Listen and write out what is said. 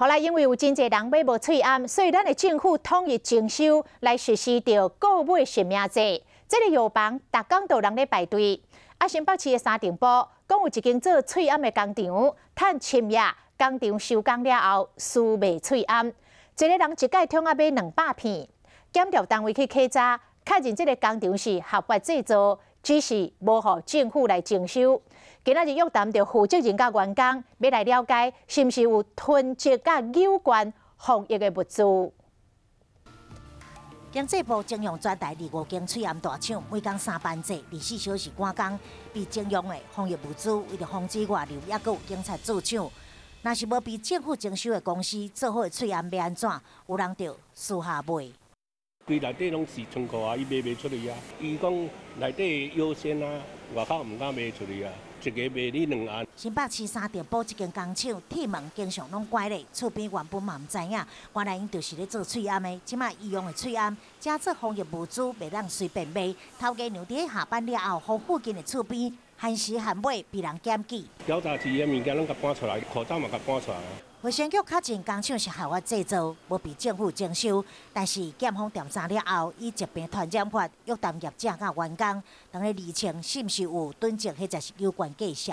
好啦，因為有真濟人買無喙罨，所以咱的政府統一徵收來實施著購買實名制。這个藥房逐工都有人咧排隊。啊，新北市的三重埔，講有一間做喙罨的工廠，趁深夜工廠收工了後，私賣喙罨，一个人一擺通啊買200片。檢調單位去稽查，確認這个工廠是合法製造，只是無予政府來徵收。今仔日約談著負責人佮員工，欲來了解是毋是有囤積佮扭灌防疫的物資。經濟部徵用全台25間喙罨大廠，每工三班制，24小時趕工，被徵用的防疫物資，為著防止外流，猶閣有警察駐場。若是無被政府徵收的公司做好的喙罨欲按怎？有人就私下賣。規內底攏是倉庫啊，伊賣袂出去啊。伊講內底優先啊，外口毋敢賣出去啊。一个賣你兩罨。新北市三重埔這間工廠，鐵門經常攏關咧，厝邊原本嘛毋知影，原來𪜶就是咧做喙罨的。這馬醫用的喙罨，遮做防疫物資，袂當隨便賣。頭家娘佇咧下班了後，予附近的厝邊限時限買，被人檢舉。調查時的物件攏共搬出來，口罩嘛共搬出來。衛生局確認工廠是合法製造，無被政府徵收。但是檢方調查了後，以疾病傳染法約談業者佮員工，當咧釐清是毋是有囤積或者是有關計數。